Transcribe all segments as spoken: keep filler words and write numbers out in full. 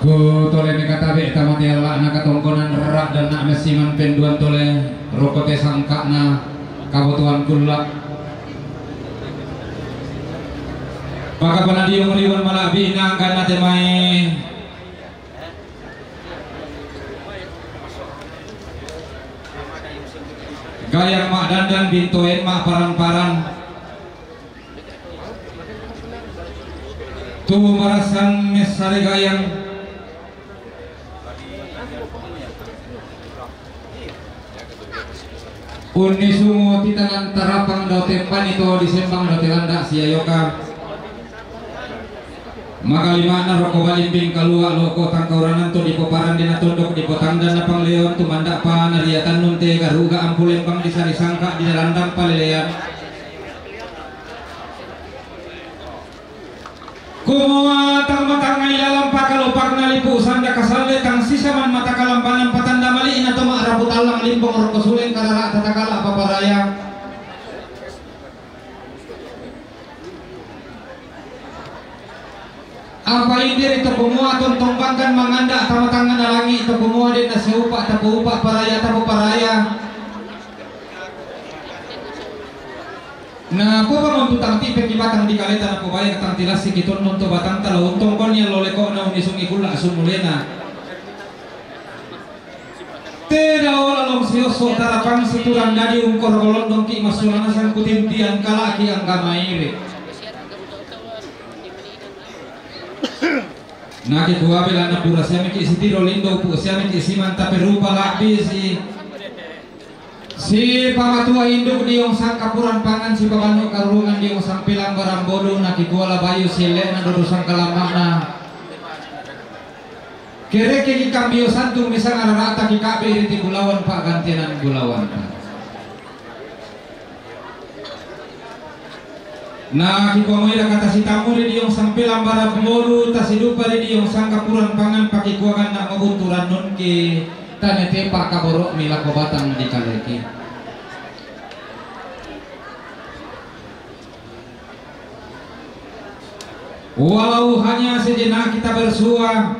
Ku tole mekatabe' tamate alla'na katongkonan ra'danna messiman penduan tole roko te sangka'na kabotoan kulla'. Pakapana diung riwan mala'bi'na angkanna te mai gayang ma'dandan bintoen ma'paran-paran. Tu marassan messare gayang. Unni sungo titanan tarapang dao tembani to disembang dao telanda siayoka. Makalima'na rokko balimbing kalua' loko tangkauranan to dipoparan dena tondok dipotangdan na pangleon tumanda'pa nariatannun te garuga ampulembang disari sangka' di dalandang palelean. Kumua tang matangngai lalang pakalopakna lipu sanda kasalle tang sisaman mata kalambanan patanda mali'na to ma'rapu tallang limbong rokko suleng karara' tatakala' paparaya. Apa indiri to kumua tontong bangkan manganda' tama tangngana langi' to kumua denna seupa' tapoupa' paraya tapoparaya. Napopangontu tang ti'peki batang di kaleta napobae tang tilassiki tonnong to batangta lao untongkonni allo leko'na unisungi kulla' sumulena. Te dao lalong siosso tarapang siturang dadi ungkoroko londongki massulana sangkutintiang kala'ki angka mairi. Nakikua belana pura siamiki sitiro lindo upu siamiki simanta perupa la'bi si Sipamatua induk diong sangkapuran pangan sipabannu karurungan diong sampilang barang bodu nakikuala bayu sielle'na dodo sangkalamma'na. Kerekeki kambio santung misang arara'ta kika'be ri ti bulawan pa'gantenan bulawanta. Na kikuamoi raka tasitammu ri diong sampelang barang molu tasidupa ri diong sangkapuran pangan pakikuanganna mabunturannunki tanetepa kaboro'mi lako batang dikaleki. Walau hanya sejenak kita bersua,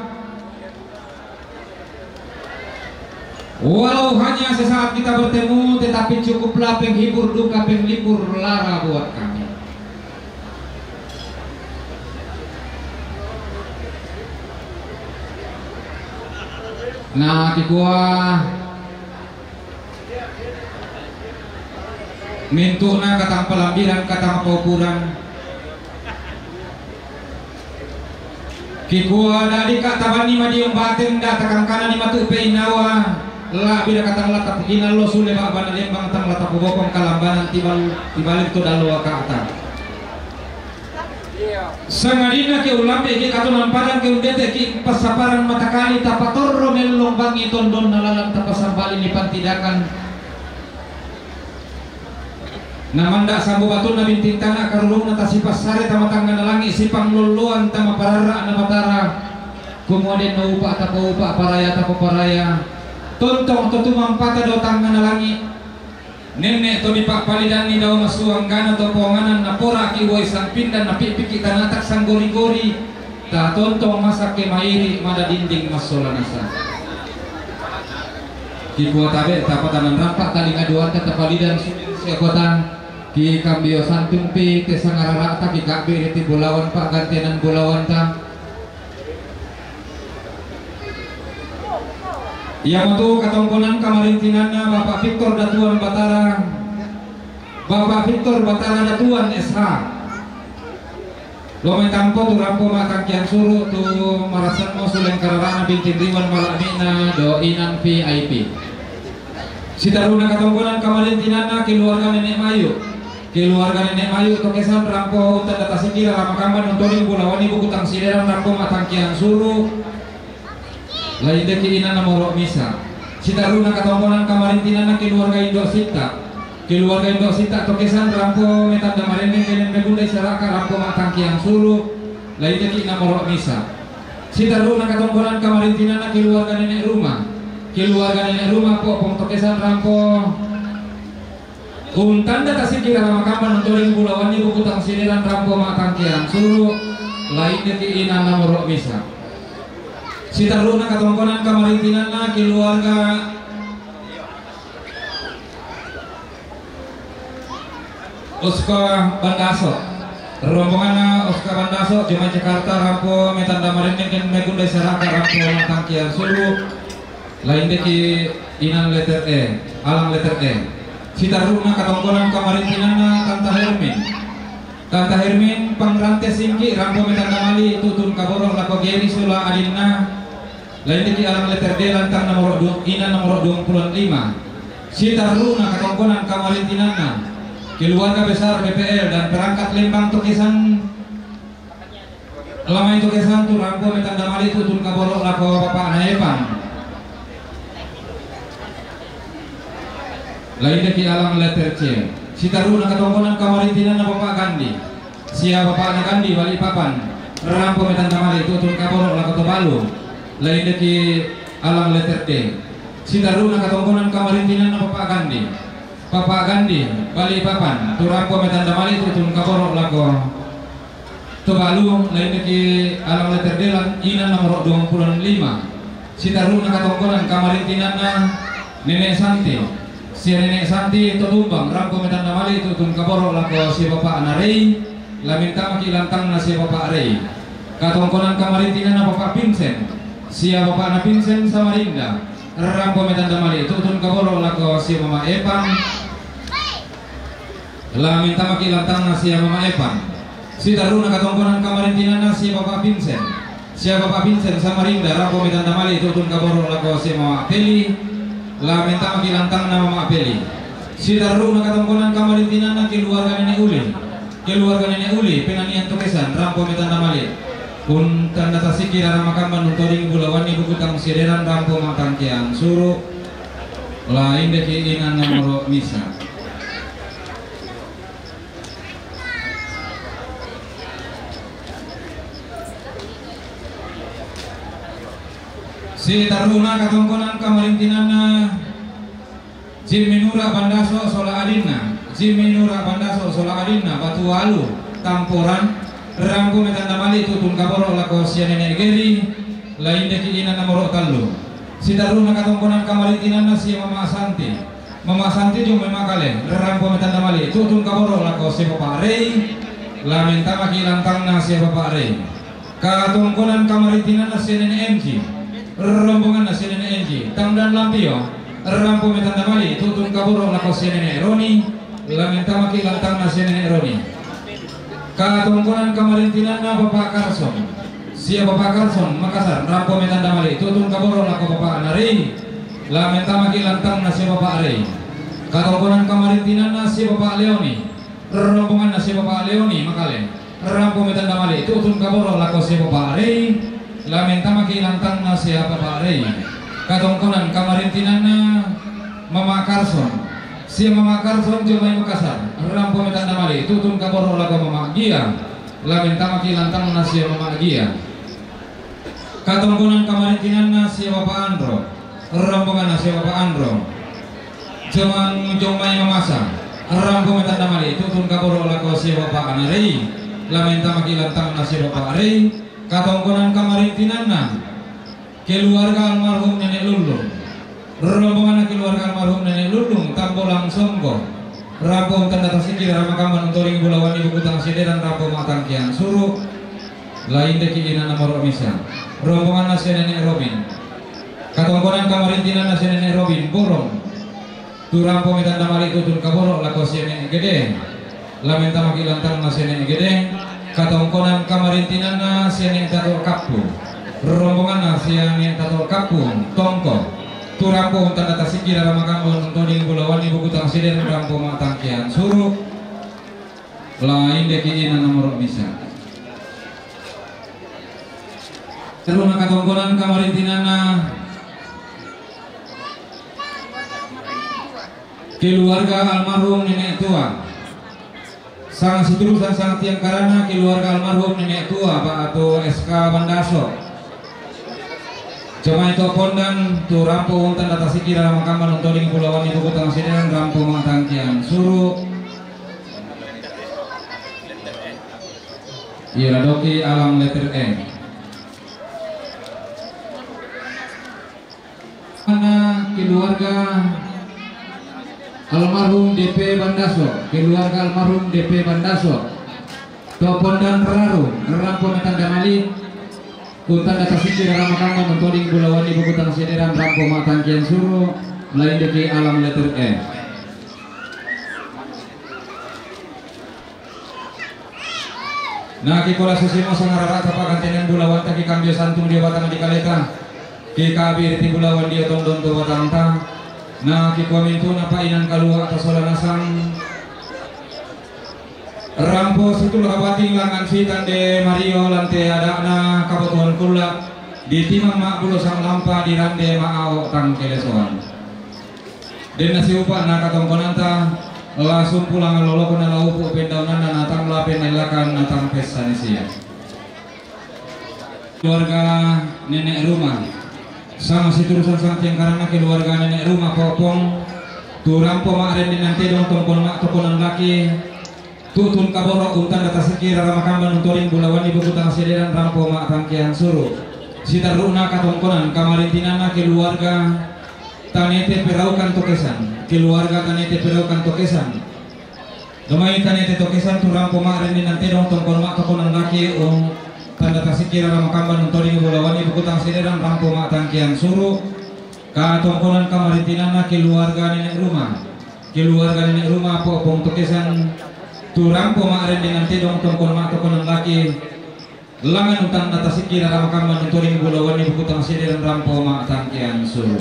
Walau hanya sesaat kita bertemu, tetapi cukuplah penghibur duka, penglipur lara buat kami. Na kikua mintu'na katang palambiran, katang paupuran. Kikua da'dika tabanni madiong bateng, da takangkanani matu peinnawa, la'bira katang latapu kinallo sule ba'bana lembang tang latapu bokong kalambanan tibal-, tibalik to dallo aka'ta. Sangadinna ke ulambe'ki kato namparan ke undeteki passaparang matakali tapatorro mellong bangi tondonna lalang tapasambali nipantidakan. Namanda' sambu batunna binting tana karurungna tasipassare tama tangngana langi' sipanglolloang tama pararra'na Batara, kumua denno upa' tapoupa' paraya tapoparaya, tontong to tumampata dao tangngana langi'. Nenne' to dipa'palidanni dao massuanggana to ponganan napora'ki uai sampindan napi'pikki tanata sanggori-gori. Tatontong masakke mairi' mada dinding massola nasa. Kikua tabe' tapatanan rampa talinga duanta tapalidan siakota kikambio santumpi te sangarara'ta kika'bi ri ti bulawan pa'gantenan bulawanta. Iamotu katongkonan kamarintinanna Bapak Victor Datuan Batara, Bapak Victor Batara Datuan S H. Lo mai tampo tu rampo matangkiang suru' tu marassanmo suleng kararana binting riwan mala'bi'na do inan V I P. Sitaruna katongkonan kamarintinanna keluarga Nenek Mayu. Keluarga Nenek Mayu to kesan rampo untanda tasikira ramakamban untoring bulawanni buku tang sideran rampo matangkiang suru'. Laindeki inanna moro' misa. Sitaruna katongkonan kamarintinanna keluarga Indo' Sitta. Keluarga Indo' Sitta to kesan rampo metanda marendeng kenen megunda isaraka rampo matangkiang suru'. Laindeki inanna moro' misa. Sitaruna katongkonan kamarintinanna keluarga Nenek Ruma. Keluarga Nenek Ruma po'pong to kesan rampo. Untanda tasikira ramakamban untoring bulawanni buku tang sideran rampo matangkiang suru', laindeki inanna moro' misa. Siterruna katongkonan kamarintinanna keluarga Oska Bandaso. Rombonganna Oska Bandaso, jomai Jakarta, rampo metanda marenning ken megundai saraka rampo matangkian sulu. Laindeki inang letter E, alang letter E. Siterruna katongkonan kamarintinanna Tanta Hermin. Tanta Hermin, Pangrante Singki, rampo metanda mali tutun kaboro lako Geri sola adinna. Laindeki alang letter D, lantang nomor du-, inang nomor dua puluh lima. Siterruna katongkonan kamarintinanna keluarga besar B P L dan perangkat Lembang Tokesan. Lama itu kesan tu rampo metanda mali tutun kaboro lako bapakna Epan. Laindeki alang letter C. Siterruna katongkonan kamarintinanna Bapak Gandhi. Sia bapakna Gandhi Balikpapan. Rampo metanda mali tutun kaboro lako Tobalu. Laindeki alang letter D. Siterruna katongkonan kamarintinanna Bapak Gandhi. Bapak Gandhi Balikpapan. Tu rampo metanda mali tutun kaboro lako Tobalu, laindeki alang letter D, inang nomor dua puluh lima. Siterruna katongkonan kamarintinanna Nenek Santi. Sia Nenek Santi Totumbang, rampo metanda mali tutun kaboro lako sia bapakna Rei. Lamentamaki lantangna sia bapak Rei. Katongkonan kamarintinanna Bapak Vincent. Sia bapakna Vincent Samarinda. Rampo metanda mali tutun kaboro lako sia mama Epan. Lamentamaki lantangna sia mama Epan. Siterruna katongkonan kamarintinanna sia Bapak Vincent. Sia Bapak Vincent Samarinda, rampo metanda mali tutun kaboro lako sia mama Peli. Lamentamaki lantangna mama Peli. Siterruna katongkonan kamarintinanna keluarga Nenek Uli. Keluarga Nenek Uli, Penanian Tokesan, rampo metanda mali. Untanda tasiki rara makamban untoding bulawanni bukutang siaderan rampo matangkian suru. Laindeki inang nomor misa. Siterruna katongkonan kamarintinanna Jimmy Nura Bandaso sola adinna. Jimmy Nura Bandaso sola adinna Batualu Tamporan. Rampo metanda mali tutun kaboro lako sia Nenek Geri. Laindeki inang nomor tallu. Siterruna katongkonan kamarintinanna sia mama Santi. Mama Santi jomai Makale, rampo metanda mali tutun kaboro lako sia bapak Rei. Lamentamaki lantangna sia bapak Rei. Katongkonan kamarintinanna sia Nenek Enji. Rombonganna sia Nenek Enji. Tang dan Lampio, rampo metanda mali tutun kaboro lako sia Nenek Roni. Lamentamaki lantangna sia Nenek Roni. Katongkonan kamarintinanna Bapak Karson. Sia Bapak Karson Makassar, rampo metanda mali tutun kaboro lako bapakna Rei. Lamentamaki lantangna sia bapak Rei. Katongkonan kamarintinanna sia Bapak Leoni. Rombonganna sia Bapak Leoni Makale. Rampo metanda mali tutun kaboro lako sia bapak Rei. Lamentamaki lantangna sia bapak Rei. Katongkonan kamarintinanna Mama Karson. Sia Mama Karson jomai Makassar. Rampo metanda mali tutun kaboro lako Mama Gia. Lamentamaki lantangna sia Mama Gia. Katongkonan kamarintinanna sia Bapak Andro. Rombonganna sia Bapak Andro. Jomang jomai mamasa. Rampo metanda mali tutun kaboro lako sia bapakna Rei. Lamentamaki lantangna sia bapak Rei. Katongkonan kamarintinanna keluarga almarhum Nenek Lullung. Rombonganna keluarga almarhum Nenek Lullung, Tambolang Songko. Rampo untanda tasiki rara makamban untoding bulawanni bukutang siaderan rampo matangkian suru. Laindeki inang nomor misa. Rombonganna sia Nenek Robin. Katongkonan kamarintinanna sia Nenek Robin, Borong. Tu rampo metanda mali tutun kaboro lako sia Nenek Gede. Lamentamaki lantangna sia Nenek Gede. Katongkonan kamarintinanna sia Nenek Tato Kappu. Rombonganna sia Nenek Tato Kappu, Tongko. Tu rampo untanda tasiki rara makamban untoding bulawanni bukutang siaderan rampo matangkian suru. Laindeki inang nomor misa. Teruna katongkonan kamarintinanna keluarga almarhum Nenek Tua. Sanga siturusan sanga tiang karana keluarga almarhum Nenek Tua, Pak Ato S K Bandaso. Jomai to pondan, tu rampo untanda tasiki rara makamban untoding bulawanni bukutang siaderan rampo matangkian suru. Iya, radoki alang letter E. Mana keluarga almarhum D P Bandaso, keluarga almarhum D P Bandaso. To pondan raru, rampo na tanda mali, untanda tasikira ramakamban untoding bulawan ni bukutang sederan rampo matangkian suru, lain deki alam letter E. Na kikola susimo sangarara tapa gantinan bulawan taki kambio santung dio batang di kaleta. Kikabi riti bulawan dio tondon to batanta. Na kikua mintu na painan kalua tasola nasang. Rampo situ lakabating langan sitan de Mario lante adakna kabutuhan kulla. Di timang ma bulo sang lampa di rande ma ao tang kelesoan. Denna siupa na katongkonanta, la sumpulang lolokon na laupu pendaunanna na tang lapen nailakan na tang pessa nisia. Keluarga nenek rumah. Sama siturusan sang tiang karana keluarga nenek rumah popong. Turampo ma rende nantedong tongkon ma tokonan laki. Tutun kaboro untanda tasikira ramakamban untoding bulawan ni bukutang sederan rampo ma tangkian suru. Sitaruna katongkonan kamarintinana keluarga Tanete Peraukan Tokesan, keluarga Tanete Peraukan Tokesan. Domai Tanete Tokesan turampo ma rende nantedong tongkon ma tokonan laki untanda tasikira ramakamban untoding bulawan ni bukutang sederan rampo ma tangkian suru. Katongkonan kamarintinana keluarga nenek rumah. Keluarga nenek rumah popong Tokesan. Turampo ma rende nantedong tongkon ma tokonan laki. Langan untanda tasikira ramakamban untoding bulawan ni bukutang sederan rampo ma tangkian suru.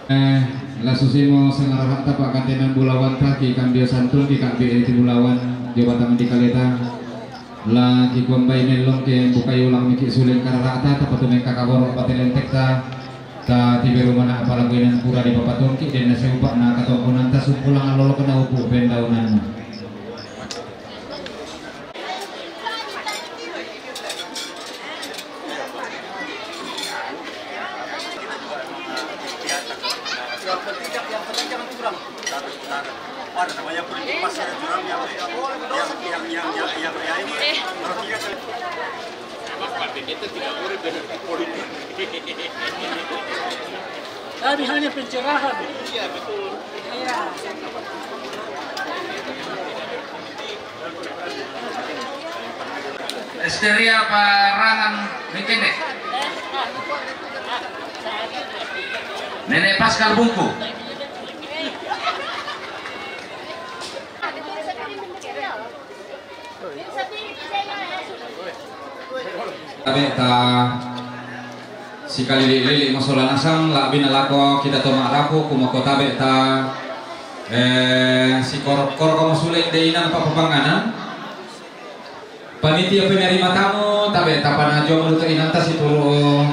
Eh, la susimo sangarara tapa gantinan bulawan taki kambio santung kikabi riti bulawan dio batang di kaleta. La kikuambai nellong ke bukai ulang miki suling kararata tapa tumeng kakaboro batelentekta. Ta tiberu mana apalaguinan pura di papatungki denna siupa na katongkonanta sumpulang alolokon na upu pendaunanna. Yang penting, yang penting jangan kurang. Ada namanya politik pas ada curang yang yang yang yang yang, yang ini. Kalau tiga kali. Emang partai kita tidak boleh berpolitik. Kami hanya pencerahan. Iya, betul. Iya. Esteria Parangan Mekene. Nenek Pascal Bungku. Tabe ta sikali lili masola nasang la bina lako kita to marapu kumoko tabe ta, eh, sikor-kor ko masule de inang papapanganan. Panitia penerima tamu tabe tapanajo maluto inanta situru,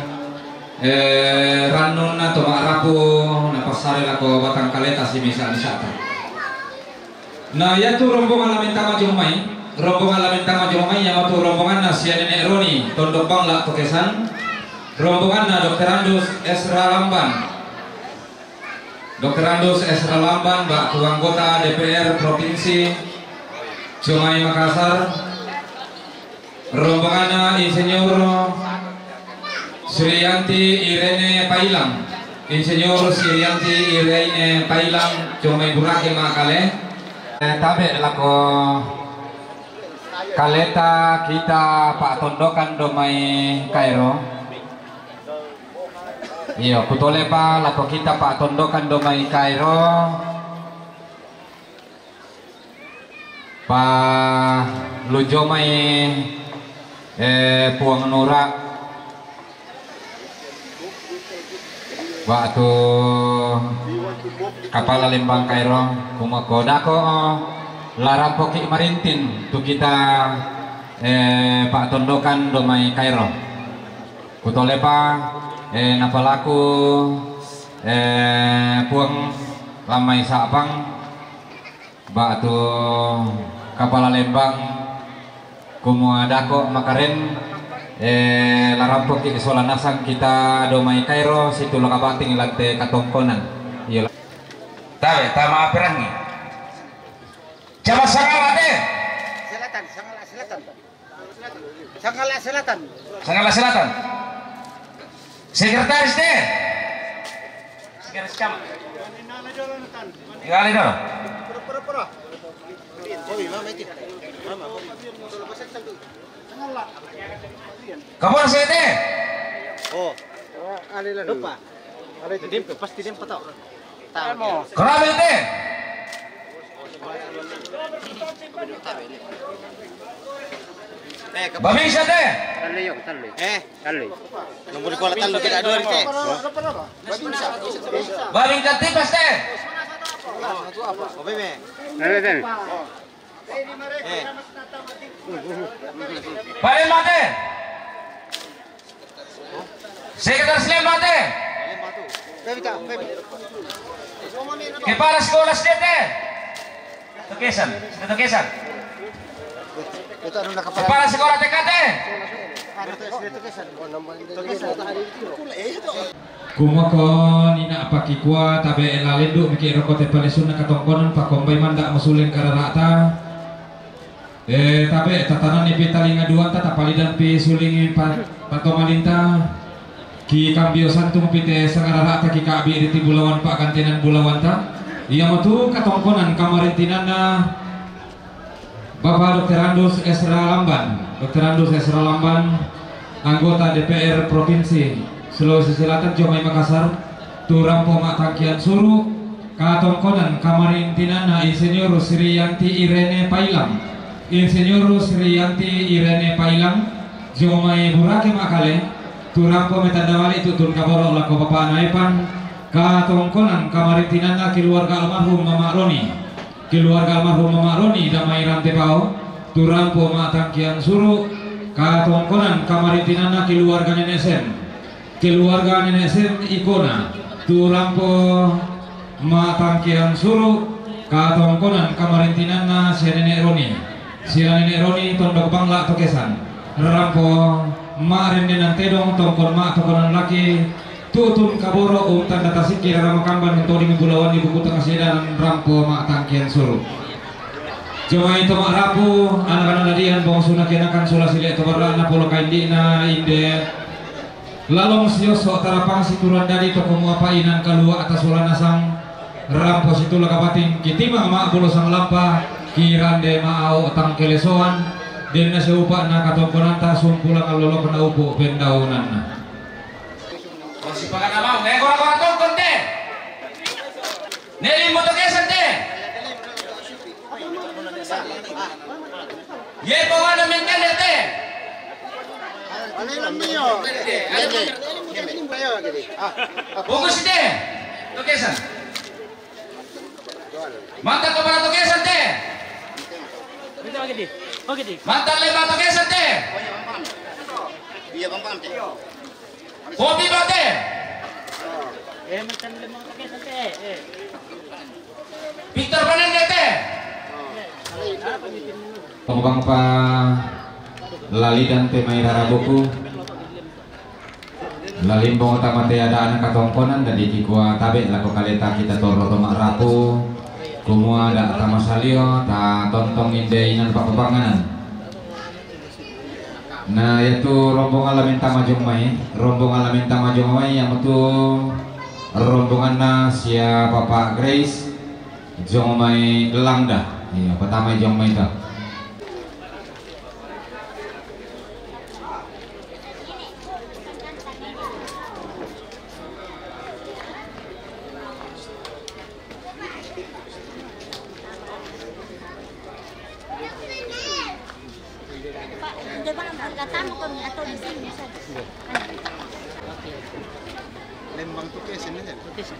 eh, rannun na to marapu na pasare lako batang kaleta si misa-misata. Na yatu rombongan lamin tama jomai, rombongan lamin tama jomai yamatu rombongan na sia nenek Roni tondok bangla Tokesan, rombongan na dokter Andus Esra Lamban. Dokter Andus Esra Lamban, Mbak, anggota D P R Provinsi Jomai Makassar. Rombonganna Insinyur Srianti Irene Pailang. Insinyur Srianti Irene Pailang, Jomai Burake Makale. Eh, tabe lako kaleta kita Pak Tondokan Domai Kairo. Iyo, kutolepa lako kita Pak Tondokan Domai Kairo. Pa lujomai, eh, Puang Nura. Waktu Kapala Lembang Kairo, kumoko dako, oh, larampoki marintin tu kita, eh, Pak Tondokan Domai Kairo. Kutolepa, eh, napalaku, eh, Puang Lamai Sapang, batu Kapala Lembang, kumua dako makaren, eh, larampoki sola nasang kita Domai Kairo, situla kabating lante katongkonan. Iyo. Tabe, tama aperangi. Coba Sangala de. Selatan, Sangala Selatan. Sangala Selatan. Sangala Selatan. Sekretaris de. Gali dulu. Kapolsek te. Oh. Lupa. Pasti dia tahu. Koramil te. Babinsa te. Tallu, yung tallu. Eh. Tallu. Nomor kuala tallu kita dua te. Babing Katipas te. Apa, Bebe? Tallu, tallu. Eh. Palembang te. Sekretaris Lembang te. Kepala sekolah S D te. Tokesan, sudah Tokesan. Kepala sekolah T K te. Kumoko nina pakikua tabe ela lendu miki roko te palisunna katongkonan pakombai manda musuleng kararata. Eh, tabe, tatananni pi talinga duanta, tapalidan pi sulingi pa-, patomalinta, ki kambio santung pi te sangararata ki kabi riti bulawan pagantinan bulawanta, iya matu katongkonan kamarintinanna Bapak Doktorandus Esra Lamban, Doktorandus Esra Lamban, anggota D P R Provinsi Sulawesi Selatan, Jomai Makassar, tu rampo matangkian suru, katongkonan kamarintinanna Insinyur Sriyanti Irene Pailang. Insinyur Sriyanti Irene Pailang, Jomai Burake Makale, tu rampo metanda wali tutun kaboro lako Bapak Naepan, katongkonan kamarintinanna keluarga almarhum Mama Roni. Keluarga almarhum Mama Roni Damai Rantepao, tu rampo matangkian suru, katongkonan kamarintinanna keluarga Nenek Sem. Keluarga Nenek Sem Ikona, tu rampo matangkian suru, katongkonan kamarintinanna sia Nenek Roni. Sia Nenek Roni Tondok Bangla Tokesan. Rampo marennenan tedong tongkon ma tokonan laki, tutun kaboro untanda tasikki rara makamban toding bulawan di buku tengah sedaran rampo matangkian suru. Jomai to ma'rapu, anak-anak dadian, bongsuna kenakan, sula sile to barra'na, polo kaindi'na inde. Lalong siosso tarapang situran dadi toko muapa inan kalua' ata sola nasang, rampo situla kapating, kitimang ma'bulo sanglampa, kirande ma'ao tangkelesoan, denna seupa'na katongkonanta sumpulang allolokna upu' pendaunanna. Masipakana mau, eh, kora-kora tongkon te. Nelimmo to kesan te. Ye pawana mengkande te. Fokus te. To kesan. Mantap kepala to kesan te. Mantap lima to kesan te. Iya, Bang, paham te. Kopi bate. Eh, macam lemang pakai sate. Eh. Victor Panendete. Pengubang pa lalidan te mai rarabuku. Lalimbong tama te ada anak katongkonan dadi kikua tabe lako kaleta kita toro to ma'rapu. Kumua da tama salio, ta tontong inde inan papabanganan. Nah, yaitu rombongan la mentama jong mai, rombongan la mentama jong mai, yaitu rombonganna sia Bapak Grace jong mai Langda. Iya, pertama jong mai ta. Pak, dia bilang, "Nggak tamu kami atau di sini saja." Lembang tu ke sini saja.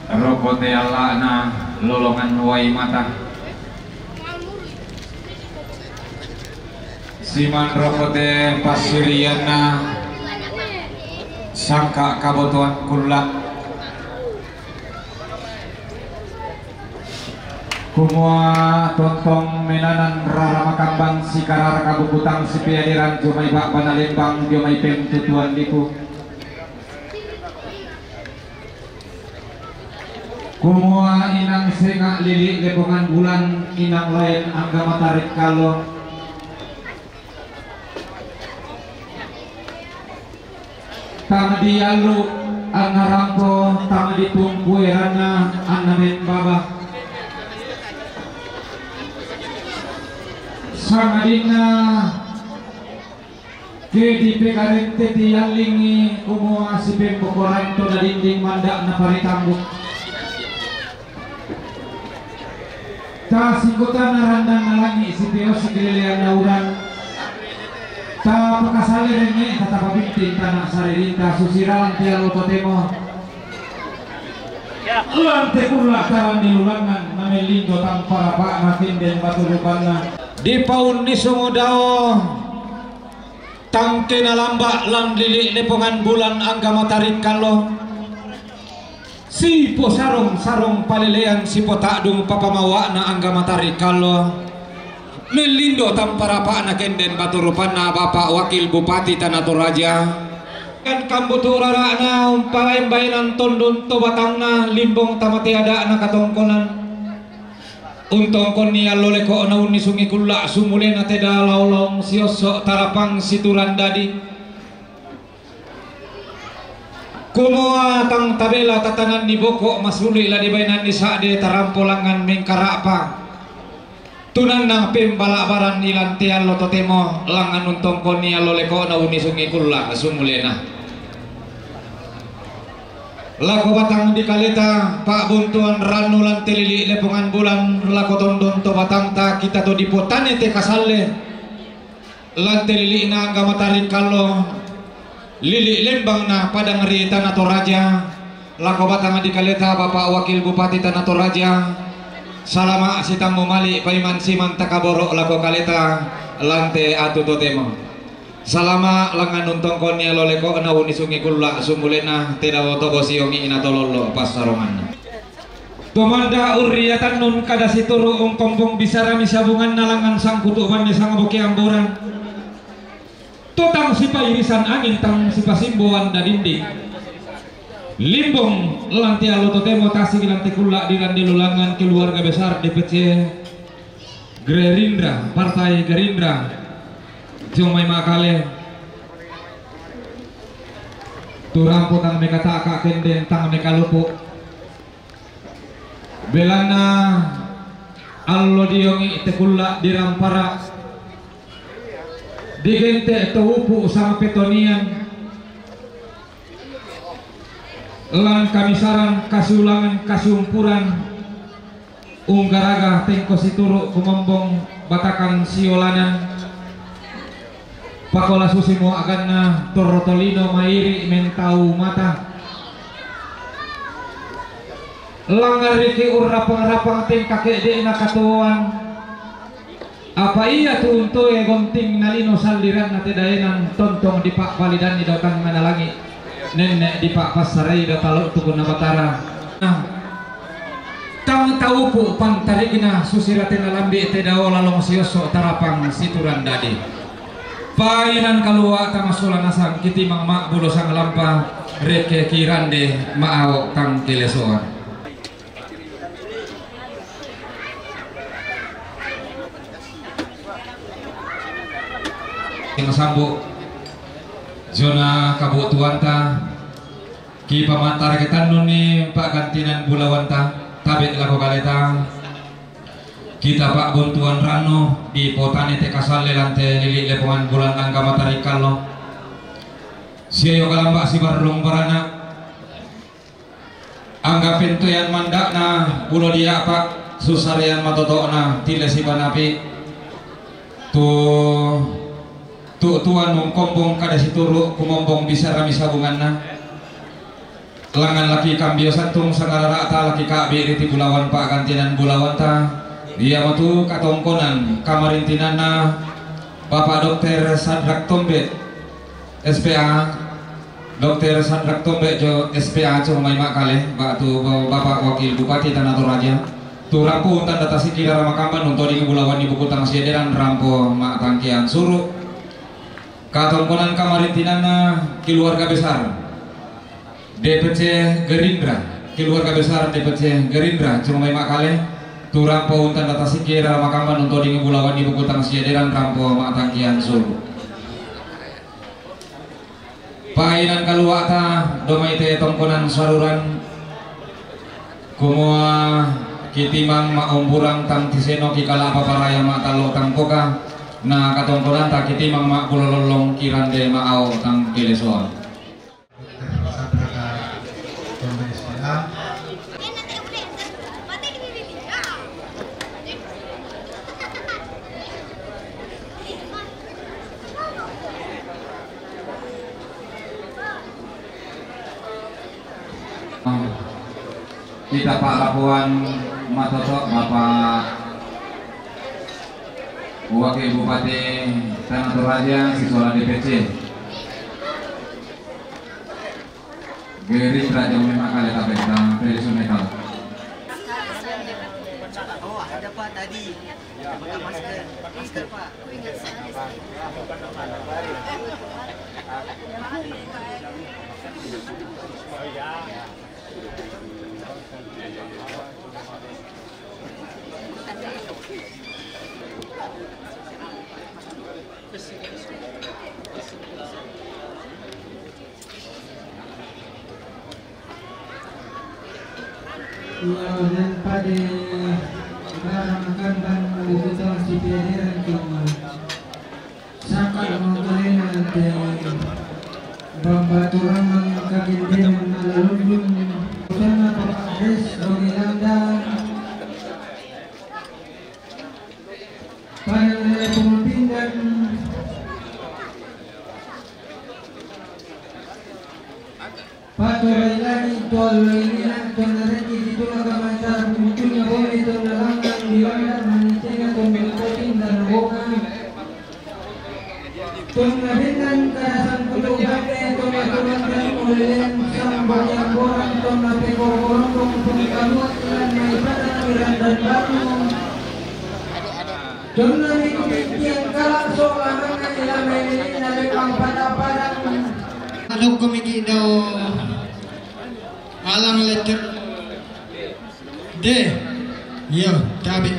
Rokote alla'na lolongan wai mata. Siman rokote passirianna sangka kabotoan kulla. Kumua tontong menanan rara makambang sikarara kabubutang sipeaderan jomai ba'bana lembang jomai pentutuan liku. Kumua inang senga' lili' lepongan bulan, inang laen angga matarik kallo. Tang diallu anna rampo, tang ditungku eranna anna membaba. Sangadinna ke dipegarente tiallingi kumua sipembokoranto na dinding manda'na paritanggu. Tasikutana randang na langi' sipeosi keleleanna uran. Tapakasale rengnge'ta tapabinting tana saririnta susiralan te allo totemo. Lante kulla' taran dilulangan na mellindo tampa rapa'na kenden batu rupanna. Dipaunnisung dao tangke nalamba' lan lili' lepongan bulan angga matarik kallo. Siposarong-sarong palelean sipota'dung papamawa'na angga matarik kallo. Mellindo tampa rapa'na kenden batu rupanna Bapa' Wakil Bupati Tana Toraja. Kan kambutu rara'na umpaembaenan tondon to batangna limbong tamate ada'na katongkonan. Untongkonni allo leko'na unnisungi kulla' sumulena teda laolaong siosso' tarapang siturang dadi. Kumua tang tabela tatananni boko' masuli' la dibainanni sa'de tarampo langngan mengkara'pa. Tunannang pembala'baranni lan te allo totemo langngan untongkonni allo leko'na unnisungi kulla' sumulena. Lako batang dikaleta pa'buntuan rannu lan te lili' lepongan bulan lako tondon to batangta kita to dipotane te kasalle. Lan te lili'na angga matarik kallo, lili' lembangna padang ri Tana Toraja, lako batang dikaleta Bapa' Wakil Bupati Tana Toraja, salama' sitammu mali' paiman siman takaboro' lako kaleta lan te atu totemo. Salama' langngan untongkonni allo leko'na unnisungi kulla' sumulena te dao to bosi ongi'na to lollo passaronganna. Tomanda urriatannun kada situru' ungkombong bisara misabunganna langngan sangkutu' banne sangboke amboran. To tang sipairisan angin tang sipasimboan dadinding. Limbong lan te allo totemo tasik lan te kulla' dirande lulangan keluarga besar D P C Gerindra, Partai Gerindra. Jomai makale. Turampo tang mekata'ka' kenden tang mekalupu'. Belanna allo diongi' te kulla' dirampara', digente' to upu' sangpetonian, lan kamisaran kasiulangan kasiumpuran, unggaraga tengko situru' kumombong batakan siolanan. Pakola susi muaganna torro tolino mairi' mentau mata. Langngariki urrapang-rapang tengka ke'de'na katuoan. Apa ia tu untoe gonting nalino salliranna te daenan tontong dipa'palidanni dao tangngana langi'. Nenne' dipa'passarai dao talo' tukunna Batara. Nah, tang taupu' pantarikna susirate nalambi' te dao lalong siosso' tarapang siturang dadi. Painan kalua' tang sola nasang kitimang ma'bulo sanglampa rekke kirande ma'ao tang kilesoan. Masambu' jona kabutuanta, kipamattaraki tannunni pa'gantinan bulawanta, tabe' lako kaleta. Kita pa'buntuan rannu dipotane te kasalle lan te lili' lepongan bulan angga matarikkallo. Sia io kalamba' sibarrung barana'. Angga pentoyan manda'na pulo dia'pa', susarean matoto'na tille sibanapi'. Tu, tu tuan mungkombong kada situru' kumombong bisara misabunganna. Langan laki kambio santung sangarara'ta laki ka'bi' ri ti bulawan pa'gantinan bulawanta, iamo tu katongkonan kamarintinanna Bapak Dokter Sadrak Tombe, S P A, Dokter Sadrak Tombe jo S P A, cuma mai ma'kale, ba'tu Bapak Wakil Bupati Tana Toraja, tu rampo tanda tasiki rara makamban untodingi bulawan ni buku tang siederan rampo ma'tangkian suru'. Katongkonan kamarintinanna keluarga besar D P C Gerindra, keluarga besar D P C Gerindra, cuma mai ma'kale, tu rampo untanda tasiki rara makamban untodingi bulawan ni buku tang siederan rampo ma'tangkian suru'. Painan kalua'ta domai te tongkonan saruran, kumua kitimang ma'umburang tang tiseno kikala' paparaya ma'tallo tang poka, na katongkonanta kitimang ma'pulolollong kirande ma'ao tang kelesoan. Kita pa'lapoan matoto' Bapak Wakil Bupati Tana Toraja sisola D P C Gerindra, jauh memang kali tapi kita pilih sungai kalau. Oh, ada Pak tadi. Pakai masker. Masker, Pak. Iya, dan pada rara makamban buku tang sipiaderan tu saka' mangkalena te bambaturangan kagendenan ala lundung. Sana Bapak Des Doni Landa. Pada nilai pengultingan. Paturai lagi tuan lainina, tuan nareki di tuna kamantar, puntunya bone tuan nalangang di landa manicina tuan berkotin dan boka. Tuan nabendan karasan kutuk bane, tuan naturan dan ulelean sambang yang borang, tuan napekor-korong, tuan kaluat ilan maipada kiran dan batu. Tuan nami kutik tiang kalak sok lanang nani lamai lelin na lekang pada-padang. Anok komiki dau alang letter D. Iyo, tabi.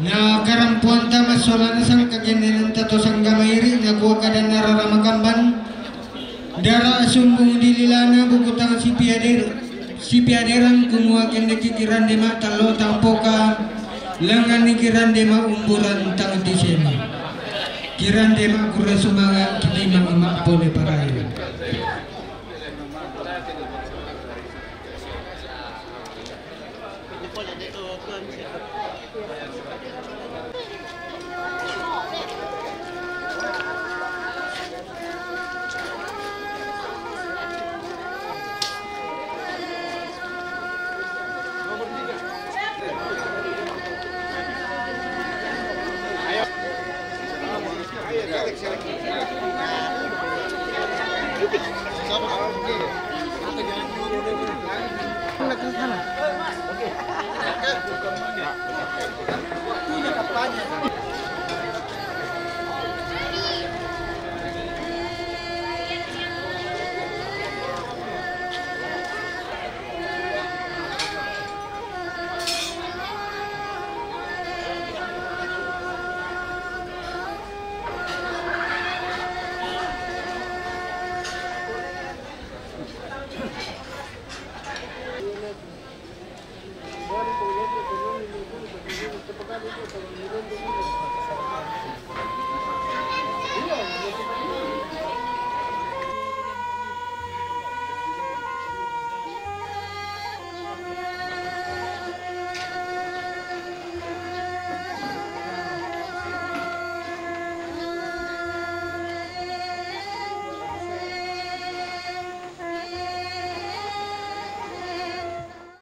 Na karampuan tama solana sang kagendenan tato sanggama iri na kuwa kadan narara makamban. Dara sumbung dililana buku tang sipiader, sipiaderan kumua kendeki kirande ma tallo tang poka, langan ni kirande ma umburan tang tisena. Kirande ma kura sumanga kitimang ma pole parayu.